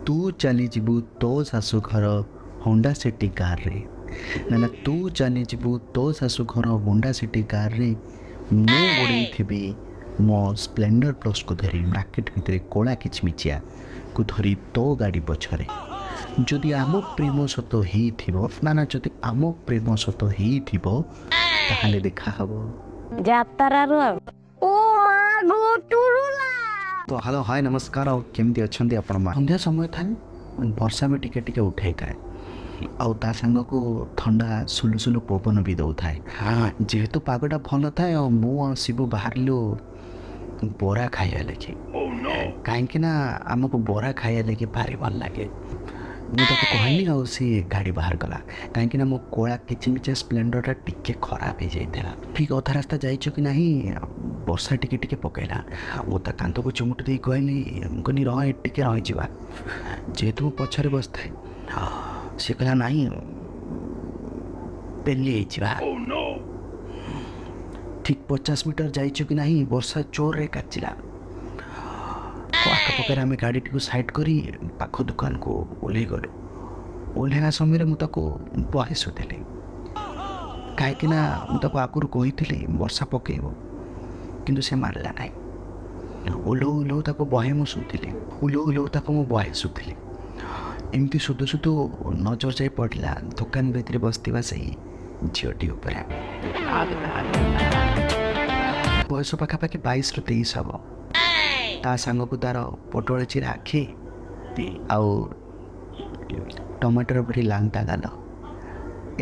ତୁ ଚାଲିଯିବୁ ତୋ ଶାଶୁଘର ହୋଣ୍ଡା ସିଟି କାର୍ରେ, ନା ନା, ତୁ ଚାଲିଯିବୁ ତୋ ଶାଶୁଘର ହୋଣ୍ଡା ସିଟି କାର୍ରେ, ମୁଁ ଗୋଡ଼େଇଥିବି ମୋ ସ୍ପ୍ଲେଣ୍ଡର ପ୍ଲସ୍କୁ ଧରି ବ୍ରାକେଟ୍ ଭିତରେ କଳା କିଚମିଚିଆକୁ ଧରି ତୋ ଗାଡ଼ି ପଛରେ। ଯଦି ଆମ ପ୍ରେମ ସତ ହେଇଥିବ, ନା ନା, ଯଦି ଆମ ପ୍ରେମ ସତ ହେଇଥିବ, ତାହେଲେ ଦେଖା ହବ ଯାତ୍ରାରୁ। ଆଉ ଓ ମା ଗୋ ଟୁରୁଲା। ତ ହ୍ୟାଲୋ, ହାଏ, ନମସ୍କାର। ଆଉ କେମିତି ଅଛନ୍ତି ଆପଣ? ସନ୍ଧ୍ୟା ସମୟ ଥାଏ, ବର୍ଷା ବି ଟିକେ ଟିକେ ଉଠେଇଥାଏ ଆଉ ତା ସାଙ୍ଗକୁ ଥଣ୍ଡା ସୁଲୁସୁଲୁ ପବନ ବି ଦେଉଥାଏ। ଯେହେତୁ ପାଗଟା ଭଲ ଥାଏ ଆଉ ମୁଁ ଆଉ ଶିବୁ ବାହାରିଲୁ ବରା ଖାଇବା ଲାଗି, କାହିଁକି ନା ଆମକୁ ବରା ଖାଇବା ଲାଗି ଭାରି ଭଲ ଲାଗେ। ମୁଁ ତାକୁ କହିଲି ଆଉ ସିଏ ଗାଡ଼ି ବାହାର କଲା, କାହିଁକି ନା ମୋ କଳା କିଚିମିଚିଆ ସ୍ପ୍ଲେଣ୍ଡରଟା ଟିକେ ଖରାପ ହେଇଯାଇଥିଲା। ଠିକ୍ ଅଧା ରାସ୍ତା ଯାଇଛୁ କି ନାହିଁ, ବର୍ଷା ଟିକେ ଟିକେ ପକାଇଲା। ମୁଁ ତା କାନ୍ଧକୁ ଚିମୁଟି ଦେଇ କହିଲି, ମୁଁ କହିଲି, ରହ, ଏଠି ଟିକେ ରହିଯିବା, ଯେହେତୁ ମୁଁ ପଛରେ ବସିଥାଏ। ସେ କହିଲା, ନାହିଁ, ପେଲି ହେଇଯିବା। ଠିକ୍ 50 ମିଟର ଯାଇଛୁ କି ନାହିଁ, ବର୍ଷା ଜୋରରେ କାଚିଲା। ଆଖପାଖରେ ଆମେ ଗାଡ଼ିଟିକୁ ସାଇଡ଼୍ କରି ପାଖ ଦୋକାନକୁ ଓହ୍ଲେଇ ଗଲୁ। ଓହ୍ଲେଇବା ସମୟରେ ମୁଁ ତାକୁ ବହେ ଶୋଧିଲି, କାହିଁକି ନା ମୁଁ ତାକୁ ଆଗରୁ କହିଥିଲି ବର୍ଷା ପକେଇବ, କିନ୍ତୁ ସେ ମାନିଲା ନାହିଁ। ଓହ୍ଲଉ ଓହ୍ଲଉ ତାକୁ ବହେ ମୁଁ ଶୋଧିଲି, ଓହ୍ଲଉ ଓହ୍ଲଉ ତାକୁ ମୁଁ ବହେ ଶୋଧିଲି। ଏମିତି ଶୋଧୁ ଶୋଧୁ ନଜର ଯାଇ ପଡ଼ିଲା ଦୋକାନ ଭିତରେ ବସିଥିବା ସେଇ ଝିଅଟି ଉପରେ। ବୟସ ପାଖାପାଖି 22ରୁ 23 ହବ। ତା ସାଙ୍ଗକୁ ତାର ପୋଟଳ ଚିରା ଆଖି ଆଉ ଟମାଟର ଭଳି ଲାଙ୍ଟା ଗାଲ,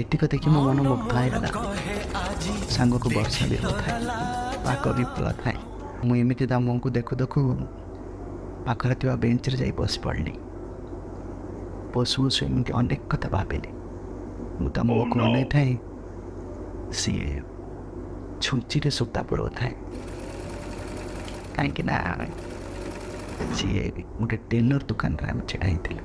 ଏତିକ ଦେଖି ମୋ ମନ ମୁଗ୍ଧ ହେଇଗଲା। ସାଙ୍ଗକୁ ବର୍ଷା ବି ହେଉଥାଏ, ପାଗ ବି ଭଲ ଥାଏ। ମୁଁ ଏମିତି ତା ମୁହଁକୁ ଦେଖୁ ଦେଖୁ ପାଖରେ ଥିବା ବେଞ୍ଚରେ ଯାଇ ବସି ପଡ଼ିଲି। ବସୁ ବସୁ ଏମିତି ଅନେକ କଥା ଭାବିଲି। ମୁଁ ତା ମୁହଁକୁ ଅନେଇଥାଏ, ସିଏ ଛୁଞ୍ଚିରେ ସୂତା ପୁରଉଥାଏ, କାହିଁକି ନା ସିଏ ଗୋଟେ ଟେଲର ଦୋକାନରେ ଆମେ ଛିଡ଼ା ହେଇଥିଲୁ।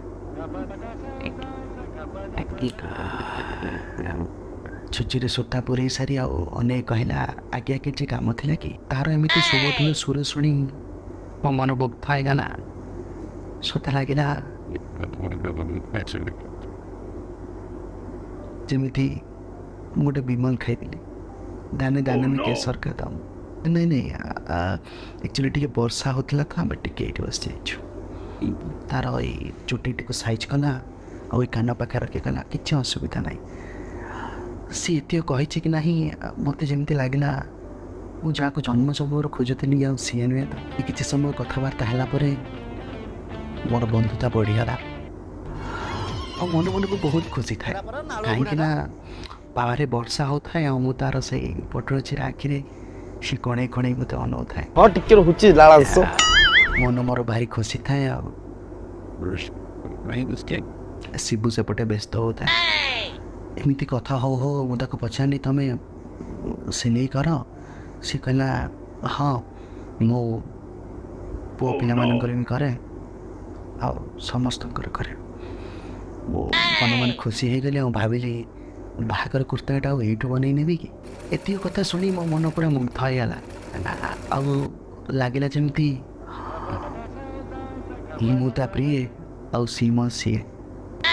ଛୁଚିରେ ସୂତା ପୁରେଇ ସାରି ଆଉ ଅନେକ କହିଲା, ଆଜ୍ଞା, କିଛି କାମ ଥିଲା କି? ତାର ଏମିତି ସୁମଧୁର ସୁର ଶୁଣି ମୋ ମନ ମୁଗ୍ଧ ହେଇଗଲା। ସତ ଲାଗିଲା ଯେମିତି ମୁଁ ଗୋଟେ ବିମଲ ଖାଇଥିଲି, दाने दाने में केसर का दम। ନାଇଁ ନାଇଁ, ଆକ୍ଚୁଆଲି ଟିକେ ବର୍ଷା ହେଉଥିଲା ତ ଆମେ ଟିକେ ଏଇଠି ବସିଯାଇଛୁ। ତାର ଏଇ ଚୁଟିଟିକୁ ସାଇଜ୍ କଲା ଆଉ ଏଇ କାନ ପାଖରେ ରଖି କଲା, କିଛି ଅସୁବିଧା ନାହିଁ। ସିଏ ଏତିକି କହିଛି କି ନାହିଁ, ମୋତେ ଯେମିତି ଲାଗିଲା ମୁଁ ଯାହାକୁ ଜନ୍ମ ସମୟରୁ ଖୋଜୁଥିଲି ଆଉ ସିଏ ନୁହେଁ ତ? କିଛି ସମୟ କଥାବାର୍ତ୍ତା ହେଲା ପରେ ମୋର ବନ୍ଧୁତା ବଢ଼ିଗଲା ଆଉ ମନେ ମନକୁ ବହୁତ ଖୁସି ଥାଏ, କାହିଁକି ନା ବାହାରେ ବର୍ଷା ହେଉଥାଏ ଆଉ ମୁଁ ତାର ସେଇ ପୋଟଳ ଚିରା ଆଖିରେ ସେ କଣେଇ କଣେଇ ମୋତେ ଅନଉଥାଏ। ହଁ, ଟିକେ ରହୁଛି ଲାଳାଂଶ। ମନ ମୋର ଭାରି ଖୁସି ଥାଏ ଆଉ ଶିବୁ ସେପଟେ ବ୍ୟସ୍ତ ହେଉଥାଏ। ଏମିତି କଥା ହଉ ହଉ ମୁଁ ତାକୁ ପଚାରିଲି, ତମେ ସିଲେଇ କର? ସେ କହିଲା, ହଁ, ମୁଁ ପୁଅ ପିଲାମାନଙ୍କର ବି କରେ ଆଉ ସମସ୍ତଙ୍କର କରେ। ମୁଁ ମନେ ମନେ ଖୁସି ହେଇଗଲି ଆଉ ଭାବିଲି, ବାହାଘର କୁର୍ତ୍ତାଟା ଆଉ ଏଇଠୁ ବନେଇ ନେବି କି? ଏତିକି କଥା ଶୁଣି ମୋ ମନ ପୁରା ମୁଗ୍ଧ ହେଇଗଲା ଆଉ ଲାଗିଲା ଯେମିତି ମୁଁ ତା ପ୍ରିୟ ଆଉ ସିଏ ମୋ ସିଏ।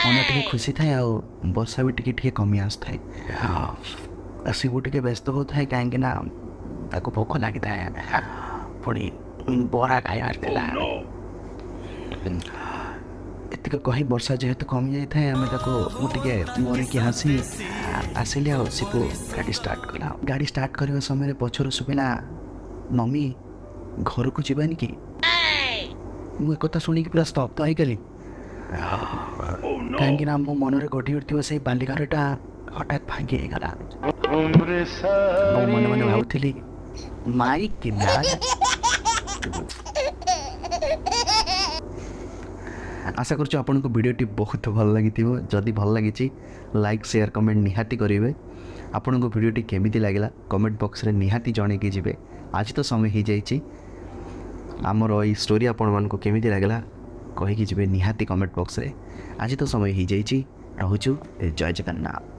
ମନ ଟିକେ ଖୁସି ଥାଏ ଆଉ ବର୍ଷା ବି ଟିକେ ଟିକେ କମି ଆସୁଥାଏ ଆଉ ଶିବୁ ଟିକେ ବ୍ୟସ୍ତ ହେଉଥାଏ, କାହିଁକି ନା ତାକୁ ଭୋକ ଲାଗିଥାଏ, ପୁଣି ବରା ଖାଇବାର ଥିଲା। ଏତିକ କହି ବର୍ଷା ଯେହେତୁ କମି ଯାଇଥାଏ, ଆମେ ତାକୁ ମୁଁ ଟିକେ ମରିକି ହସି ଆସିଲି ଆଉ ଶିବୁ ଗାଡ଼ି ଷ୍ଟାର୍ଟ କଲା। ଗାଡ଼ି ଷ୍ଟାର୍ଟ କରିବା ସମୟରେ ପଛରୁ ଶୁଭିଲା, ମମି, ଘରକୁ ଯିବାନି କି? ମୁଁ ଏକଥା ଶୁଣିକି ପୁରା ସ୍ତବ୍ଧ ହେଇଗଲି, କାହିଁକି ନା ମୋ ମନରେ ଗଢ଼ି ଉଠିଥିବା ସେଇ ବାଲିଘରଟା ହଠାତ୍ ଭାଙ୍ଗି ହେଇଗଲା। ମୁଁ ମନେ ମନେ ଭାବୁଥିଲି, ମାଇ କିନା। ଆଶା କରୁଛୁ ଆପଣଙ୍କୁ ଭିଡ଼ିଓଟି ବହୁତ ଭଲ ଲାଗିଥିବ। ଯଦି ଭଲ ଲାଗିଛି, ଲାଇକ୍, ସେୟାର, କମେଣ୍ଟ ନିହାତି କରିବେ। ଆପଣଙ୍କୁ ଭିଡ଼ିଓଟି କେମିତି ଲାଗିଲା, କମେଣ୍ଟ ବକ୍ସରେ ନିହାତି ଜଣେଇକି ଯିବେ। ଆଜି ତ ସମୟ ହେଇଯାଇଛି। ଆମର ଏଇ ଷ୍ଟୋରି ଆପଣମାନଙ୍କୁ କେମିତି ଲାଗିଲା, କହିକି ଯିବେ ନିହାତି କମେଣ୍ଟ ବକ୍ସରେ। ଆଜି ତ ସମୟ ହେଇଯାଇଛି, ରହୁଛୁ। ଜୟ ଜଗନ୍ନାଥ।